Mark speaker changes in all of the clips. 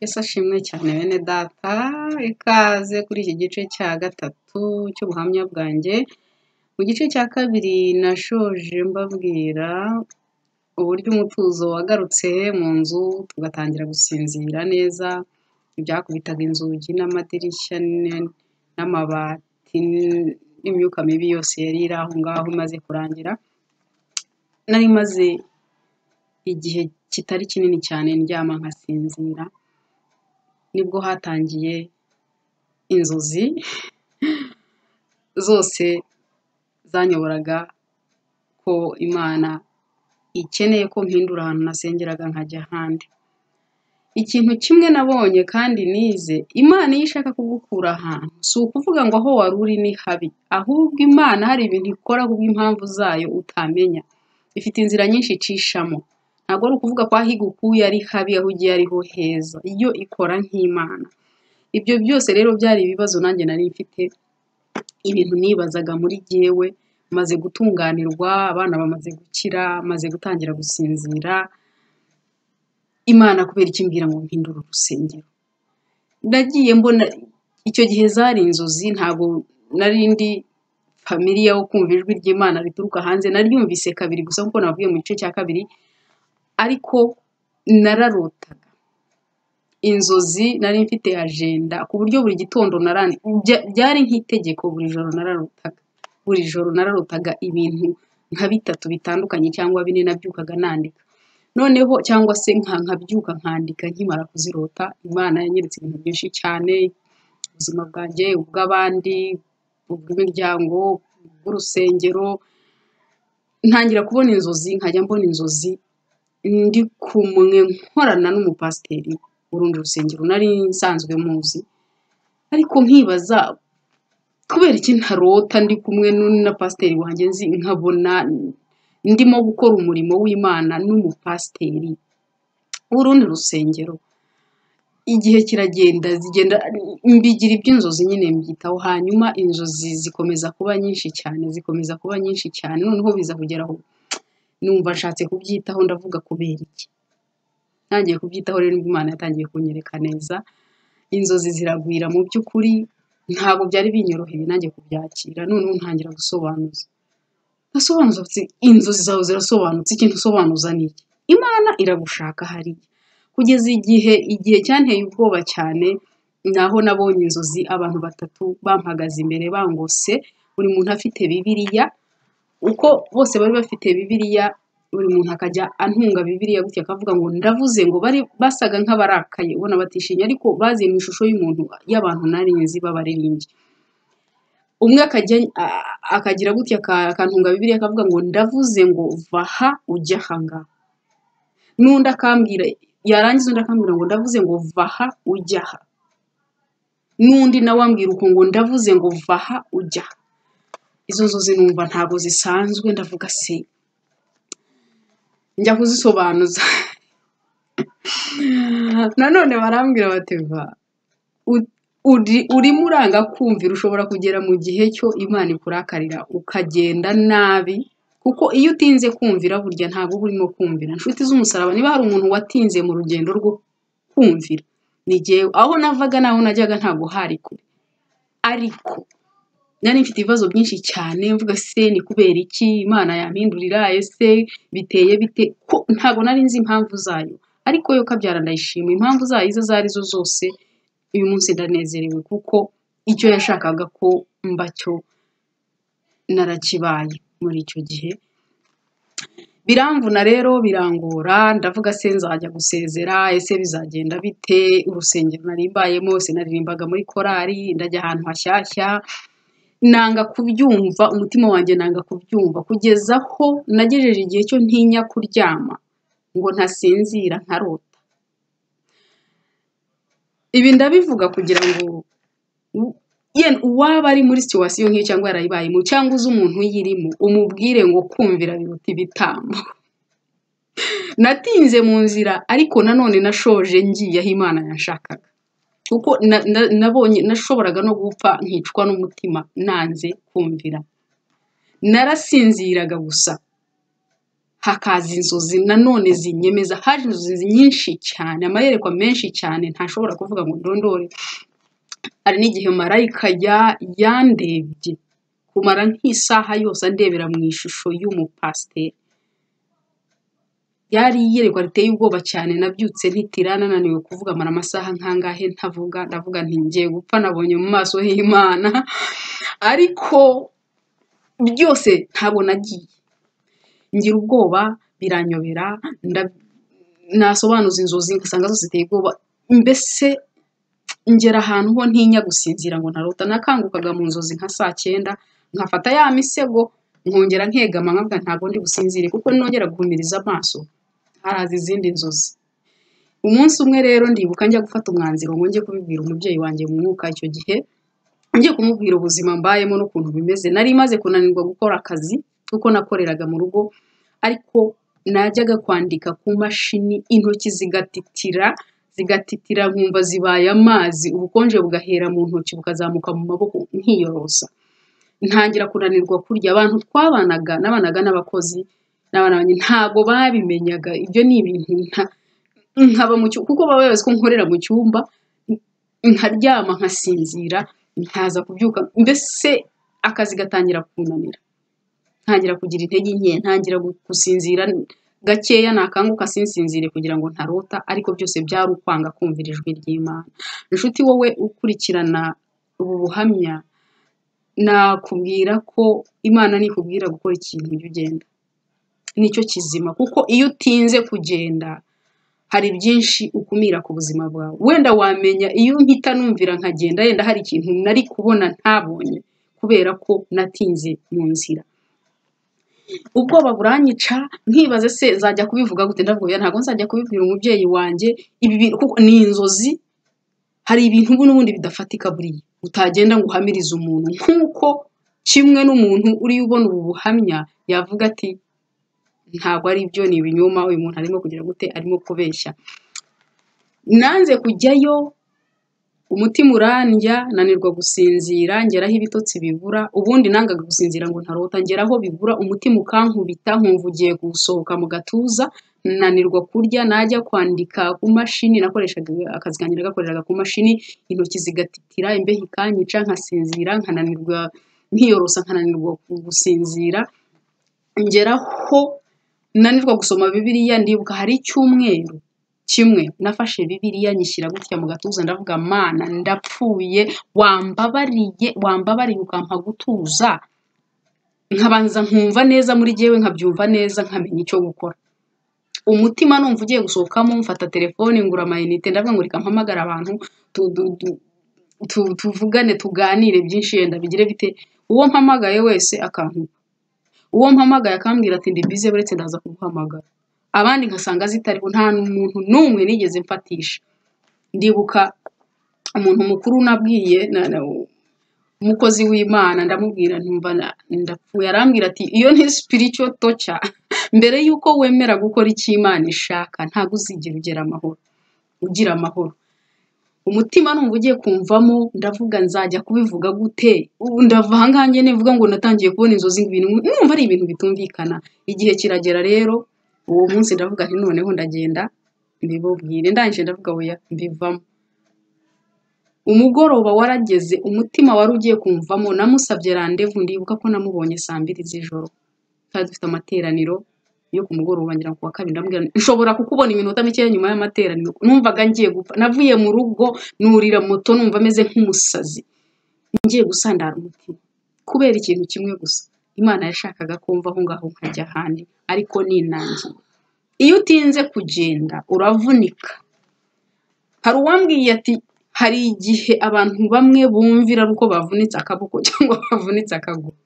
Speaker 1: Yesu ashimwe cyane bene data, ikaze kuri iki gice cya gatatu cy'ubuhamya bwanjye. Mu gice cya kabiri nashoje mbabwira uburyo umutuzo wagarutse mu nzu, tugatangira gusinzira neza, ibyakubitaga inzugi n'amadirishya n'amabati n'imyuka mibi yose yari iri aho ngaho imaze kurangira. Nari maze igihe kitari kinini cyane ndyama nkasinzira, nibwo hatangiye inzozi zose zanyoboraga ko Imana ikeneye ko mpindura ahantu nasengeraga nkajya ahandi. Ikintu kimwe nabonye kandi nize, Imana iyo ishaka kugukura ahantu, si ukuvuga ngo aho wari uri ni habi, ahubwo Imana hari ibintu ikora kubw'impamvu zayo utamenya. Ifite inzira nyinshi icishamo. Ntabwo ari ukuvuga ko aho igukuye ari habi, aho ugiye ariho heza. Iyo ikora nk'Imana. Ibyo byose rero byari ibibazo nanjye nari mfite, ibintu nibazaga muri jyewe, maze gutunganirwa, abana bamaze gukira, maze gutangira gusinzira, Imana kubera iki imbwira ngo mpindure urusengero? Nagiye mbona icyo gihe zari inzozi, ntabwo nari ndi familiya wo kumva ijwi ry'Imana rituruka hanze, naryumvise kabiri gusa kuko nababwiye mu gice cya kabiri, ariko nararotaga. Inzozi nari mfite agenda ku buryo buri gitondo byari nk'itegeko, buri joro nararotaga. Buri joro nararotaga ibintu nka bitatu bitandukanye cyangwa bine, nabyukaga nandika. Noneho cyangwa se nkabyuka nkandika nkimara kuzirota. Imana yanyeretse ibintu byinshi cyane, ubuzima bwanjye, ubw'abandi, ubw'imiryango, ubw'urusengero. Ntangira kubona inzozi, nkajya mbona inzozi ndi kumwe nkorana n'umupasiteri w'urundi rusengero nari nsanzwe muzi, ariko nkibaza kubera iki ntarota ndi kumwe na pasiteri wanjye nzi, nkabona ndimo gukora umurimo w'Imana n'umupasiteri w'urundi rusengero. Igihe kiragenda zigenda, mbigira iby'inzozi nyine mbyitaho, hanyuma inzozi zikomeza kuba nyinshi cyane, zikomeza kuba nyinshi cyane, noneho biza kugera aho numva nshatse kubyitaho, ndavuga kubera iki? Ntangiye kubyitaho rero nibwo Imana yatangiye kunyereka neza, inzozi ziragwira. Mu by'ukuri ntabwo byari binyoroheye nanjye kubyakira, noneho ntangira gusobanuza. Ndasobanuza, inzozi zawe zirasobanutse, ikintu usobanuza ni iki? Imana iragushaka hariya. Kugeza igihe cyanteye ubwoba cyane, naho nabonye inzozi abantu batatu bampagaze imbere bangose, buri muntu afite Bibiliya, uko bose bari bafite Bibiliya, buri muntu akajya antunga Bibiliya gutya akavuga ngo ndavuze ngo, bari basaga nk'abarakaye ubona batishimye, ariko bazi mu ishusho y'umuntu y'abantu nari nzi b'abaririmbyi. Umwe akajya akagira gutya akantunga Bibiliya akavuga ngo ndavuze ngo va aha ujye aha ngaha, n'undi akambwira, yarangiza undi akambwira ngo ndavuze ngo va aha ujye aha, n'undi nawe ambwira uko ngo ndavuze ngo va aha ujye aha. Izo nzozi numva ntabwo zisanzwe, ndavuga se njya kuzisobanuza. Nanone barambwira bati va, urimo uranga kumvira, ushobora kugera mu gihe cyo Imana ikurakarira ukagenda nabi, kuko iyo utinze kumvira burya ntabwo uba urimo kumvira. Inshuti z'umusaraba, niba hari umuntu watinze mu rugendo rwo kumvira ni jyewe. Aho navaga n'aho najyaga ntabwo hari kure, ariko nari mfite ibibazo byinshi cyane, mvuga se ni kubera iki Imana yampindurira, ese biteye bite, ko ntabwo nari nzi impamvu zayo, ariko yo kabyara ndayishima, impamvu zayo izo ari zo zose uyu munsi ndanezerewe, kuko icyo yashakaga ko mba cyo narakibaye muri icyo gihe. Biramvuna rero, birangora, ndavuga se nzajya gusezera, ese bizagenda bite, urusengero nari mbayemo sinaririmbaga muri korali, ndajya ahantu hashyashya, nanga kubyumva, umutima wanjye nanga kubyumva, kugeza aho nagejeje igihe cyo ntinya kuryama ngo ntasinzira nkarota. Ibi ndabivuga kugira ngo uwaba ari muri situation nk'iyo cyangwa yarayibayemo cyangwa uzi umuntu uyirimo, umubwire ngo kumvira biruta ibitambo. Natinze mu nzira, ariko nanone nashoje ngiye aho Imana yanshakaga, kuko nabonye nashoboraga no gupfa nkicwa n'umutima nanze kumvira. Narasinziraga gusa, Hakaza inzozi nanone zinyemeza. Haje inzozi nyinshi cyane, amayerekwa menshi cyane ntashobora kuvuga ngo ndondore. Hari n'igihe marayika yandebye kumara nk'isaha yose andebera mu ishusho y'umupasiteri. Yari iyerekwa riteye ubwoba cyane, nabyutse ntitira, nananiwe kuvuga, mara amasaha nkangahe ntavuga, ndavuga nti ngiye gupfa, nabonye mu maso h'Imana. Ariko byose ntabwo nagiye, ngira ubwoba biranyobera, nasobanuza inzozi ngasanga zose ziteye ubwoba. Mbese ngera ahantu ho ntinya gusinzira ngo ntarota. Nakangukaga mu nzozi nka saa 9, nkafata ya misego nkongera nkegama, nkavuga ntabwo ndi businzire kuko nongera guhumiriza amaso haraza izindi nzozi. Umunsi umwe rero ndibuka njya gufata umwanzuro ngo njye kubibwira umubyeyi wanjye mu mwuka. Icyo gihe ngiye kumubwira ubuzima mbayemo n'ukuntu bimeze. Nari maze kunanirwa gukora akazi kuko nakoreraga mu rugo, ariko najyaga kwandika ku mashini intoki zigatitira nkumva zibaye amazi, ubukonje bugahera mu ntoki bukazamuka mu maboko nkiyorosa. Ntangira kunanirwa kurya. Abantu twabanaga, nabanaga n'abakozi n'abana banjye, ntago babimenyaga. Ibyo ni ibintu nkaba mu cyumba, kuko baba bazi ko nkorera mu cyumba, nkaryama nkasinzira, nkaza kubyuka, mbese akazi gatangira kunanira, ntangira kugira intege nke, ntangira gusinzira gakeya, nakanguka sinsinzire kugira ngo ntarota. Ariko byose byari ukwanga kumvira ijwi ry'Imana. Inshuti wowe ukurikirana ubu buhamya, nakubwira ko Imana nikubwira gukora ikintu ujye ugenda, nicyo kizima. Kuko iyo utinze kugenda hari byinshi ukumira ku buzima bwawe. Wenda wamenya iyo mpita numvira nkagenda, yenda hari ikintu nari kubona ntabonye kubera ko natinze mu nzira. Ubwoba buranyica, nkibaze se nzajya kubivuga gute? Ndavuga ntabwo nzajya kubibwira umubyeyi wanjye ibi, kuko ni inzozi. Hari ibintu n'ubundi bidafatika buriya utagenda ngo uhamirize umuntu, nk'uko kimwe n'umuntu uri ubona ubu buhamya yavuga ati ntabwo ari byo, ni ibinyoma, uyu muntu arimo kugira gute, arimo kubeshya. Nanze kujyayo, umutima urandya, nanirwa gusinzira, ngeraho ibitotsi bibura. Ubundi nangaga gusinzira ngo ntarota, ngeraho bibura, umutima ukankubita, nkumva ugiye gusohoka mu gatuza, nanirwa kurya. Najya kwandika ku mashini, nakoreshaga akazi kanjye nagakoreraga ku mashini, intoki zigatitira, imbeho ikanyica, nkasinzira, nkananirwa, nkiyorosa, nkananirwa gusinzira. Ngeraho nanirwa gusoma Bibiliya. Ndibuka hari icyumweru kimwe nafashe Bibiliya nyishyira gutya mu gatuza, ndavuga Mana ndapfuye, wambabariye, wambabariye ukampa gutuza, nkabanza nkumva neza muri jyewe, nkabyumva neza, nkamenya icyo gukora. Umutima numva ugiye gusohokamo, mfata telefone ngura amayinite, ndavuga ngo reka mpamagare abantu tuvugane, tuganire byinshi, yenda bigire bite. Uwo mpamagaye wese akankupa, uwo mpamagaye akambwira ati ndi bize buretse ndaza kuguhamagara. Abandi nkasanga zitariho, nta n'umuntu n'umwe nigeze mfatisha. Ndibuka umuntu mukuru nabwiye, umukozi w'Imana, ndamubwira ntumva ndapfuye, arambwira ati iyo ni spiritual torture, mbere yuko wemera gukora icyo Imana ishaka ntabwo uzigera ugera amahoro, ugira amahoro. Umutima numva ugiye kumvamo, ndavuga nzajya kubivuga gute? Ubu ndava aha ngaha njye nivuga ngo natangiye kubona inzozi, ibintu numva ari ibintu bitumvikana. Igihe kiragera rero, uwo munsi ndavuga nti noneho ndagenda mbibabwire. Ndangije ndavuga oya, mbivamo. Umugoroba warageze, umutima wari ugiye kumvamo, namusabye randevu. Ndibuka ko namubonye saa 2 z'ijoro, twari dufite amateraniro yo ku mugoroba, ngira ngo kuwa kabiri. Ndamubwira nti nshobora kukubona iminota mikeya nyuma y'amateraniro? Numvaga ngiye gupfa. Navuye mu rugo nurira moto, numva meze nk'umusazi, ngiye gusandara umutima kubera ikintu kimwe gusa. Imana yashakaga ko mva aho ngaho nkajya ahandi, ariko ninangiye. Iyo utinze kugenda uravunika. Hari uwambwiye ati hari igihe abantu bamwe bumvira ari uko bavunitse akaboko cyangwa bavunitse akaguru.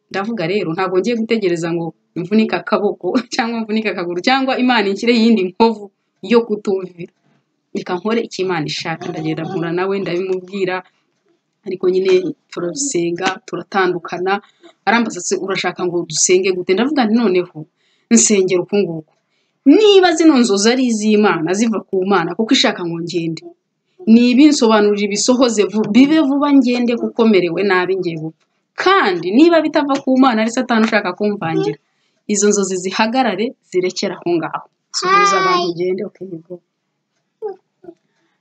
Speaker 1: Ndavuga rero ntabwo ngiye gutegereza ngo mvunike akaboko cyangwa mvunike akaguru cyangwa Imana inshyire iyindi nkovu yo kutumvira. Reka nkore icyo Imana ishaka. Ndagenda mpura nawe ndabimubwira, ariko nyine turasenga turatandukana. Arambaza se urashaka ngo dusenge gute? Ndavuga nti noneho nsengera uku nguku, niba zino nzozi ari iz'Imana ziva ku Mana kuko ishaka ngo ngende, nibinsobanurira ibisohoze bibe vuba ngende kuko merewe nabi ngiye gupfa. Kandi niba bitava ku Mana ari Satani ushaka kumvangira, Izo nzozi zihagarare, zirekere aho ngaho, suhuza abantu ugende. Okay, go.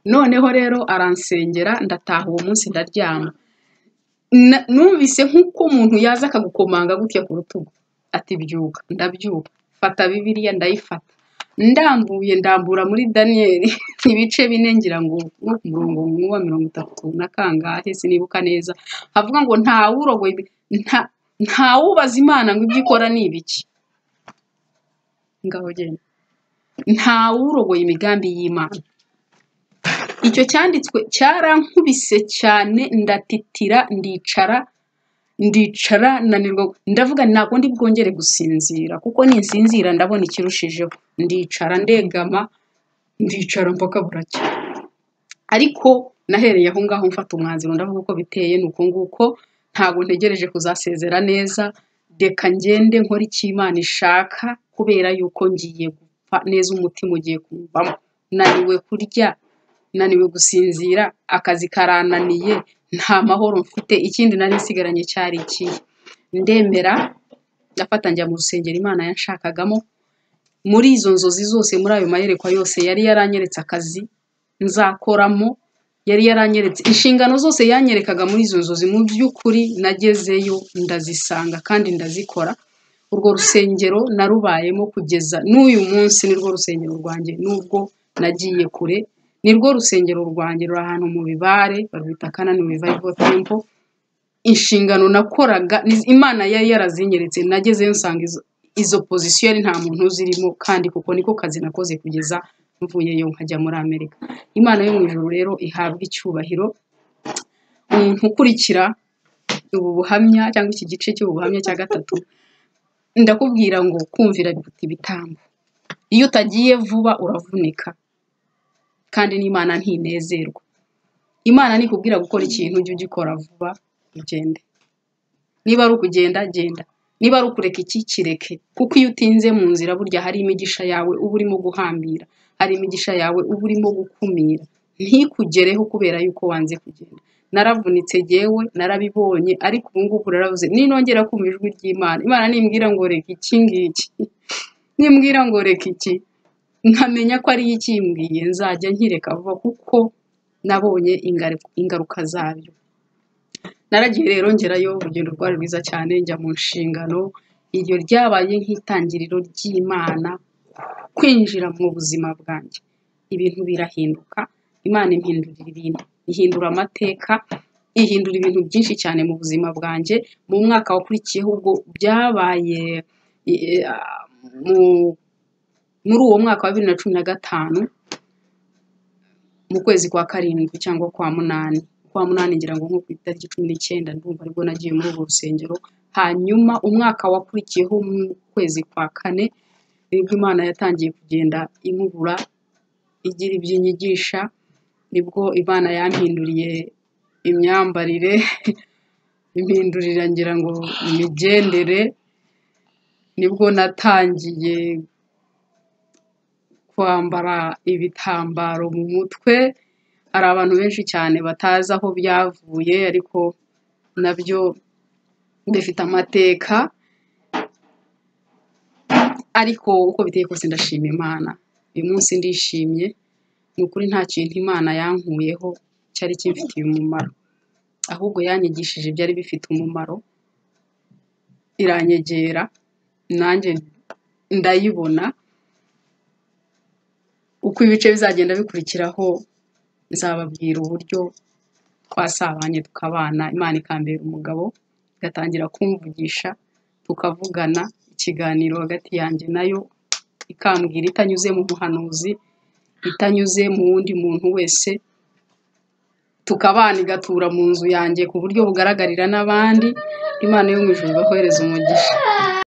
Speaker 1: Noneho rero aransengera, ndataha. Uwo munsi ndaryama. Numvise nk'uko umuntu yaza akagukomanga gutya ku rutugu, ati byuka. Ndabyuka, fata Bibiliya, ndayifata, ndambuye, ndambura muri Daniyeli ibice 4, ngira ngo nko ku murongo wa 30 na kangahe, sinibuka neza, havuga ngo ntawurogoye, ntawubaza Imana ngo ibyo ikora ni ibiki. Ngaho genda, ntawurogoye imigambi y'Imana. Icyo cyanditswe cyarankubise cyane, ndatitira, ndicara, ndicara nanirwa. Ndavuga ntabwo ndi bwongere gusinzira, kuko ninsinzira ndabona ikirushijeho. Ndicara, ndegama, ndicara mpaka buracya. Ariko nahereye aho ngaho mfata umwanzuro, ndavuga uko biteye ni uko nguko, ntabwo ntegereje kuzasezera neza, reka ngende nkore icyo Imana ishaka, kubera yuko ngiye gupfa neza, umutima ugiye kumvamo. Naniwe kurya, naniwe gusinzira, akazi karananiye, nta mahoro mfite. Ikindi nari nsigaranye cyari ikihe? Ndemera, ndafata njya mu rusengero Imana yanshakagamo. Muri izo nzozi zose, muri ayo mayerekwa yose, yari yaranyeretse akazi nzakoramo, yari yaranyeretse inshingano zose yanyerekaga muri izo nzozi. Mu by'ukuri nagezeyo ndazisanga kandi ndazikora. Urwo rusengero narubayemo kugeza n'uyu munsi, nirwo rusengero rwanjye. Nubwo nagiye kure, nirwo rusengero rwanjye, ruri ahantu mu Bibare, barwita Kanani Revival Temple. Inshingano nakoraga Imana yari yarazinyeretse, nagezeyo nsanga izo position yari nta muntu uzirimo, kandi kuko niko kazi nakoze kugeza mvuyeyo nkajya muri Amerika. Imana yo mu ijuru rero ihabwa icyubahiro. Umuntu ukurikira ubu buhamya cyangwa iki gice cy'ubu buhamya cya gatatu, ndakubwira ngo kumvira biruta ibitambo. Iyo utagiye vuba uravunika, kandi n'Imana ntinezerwa. Imana nikubwira gukora ikintu, ujye ugikora vuba, ugende. Niba ari ukugenda, genda. Niba ari ukureka iki, kireke. Kuko iyo utinze mu nzira, burya hari imigisha yawe uba urimo guhambira, hari imigisha yawe uba urimo gukumira ntikugereho kubera yuko wanze kugenda. Naravunitse jyewe, narabibonye, ariko ubu ngubu naravuze ninongera kumva ijwi ry'Imana, Imana nimbwira ngo reka iki ngiki, nimbwira ngo reka iki, nkamenya ko ariyo ikimbwiye, nzajya nkireka vuba, kuko nabonye ingaruka zabyo. Naragiye rero ngerayo, urugendo rwari rwiza cyane, njya mu nshingano. Iryo ryabaye nk'itangiriro ry'Imana kwinjira mu buzima bwanjye, ibintu birahinduka. Imana impindurira ibintu, ihindura amateka, ihindura ibintu byinshi cyane mu buzima bwanjye. Mu mwaka wakurikiyeho, ubwo byabaye muri uwo mwaka wa 2015, mu kwezi kwa 7 cyangwa kwa 8, kwa 8 ngira ngo nko ku itariki 19, ndumva aribwo nagiye muri urwo rusengero. Hanyuma umwaka wakurikiyeho mu kwezi kwa 4 nibwo Imana yatangiye kugenda inkubura, igira ibyo inyigisha. Nibwo Imana yampinduriye imyambarire, impindurira ngira ngo imigendere. Nibwo natangiye kwambara ibitambaro mu mutwe. Hari abantu benshi cyane batazi aho byavuye, ariko nabyo bifite amateka. Ariko uko biteye kose ndashima Imana. Uyu munsi ndishimye, ni ukuri nta kintu Imana yankuyeho cyari kimfitiye umumaro, ahubwo yanyigishije ibyari bifite umumaro, iranyegera nanjye ndayibona. Uko ibice bizagenda bikurikiraho nzababwira uburyo twasabanye, tukabana, Imana ikambera umugabo, igatangira kumvugisha, tukavugana ikiganiro hagati yanjye nayo, ikambwira itanyuze mu muhanuzi, itanyuze mu wundi muntu wese, tukabana, igatura mu nzu yanjye ku buryo bugaragarira n'abandi. Imana yo mu ijuru ibahereze umugisha.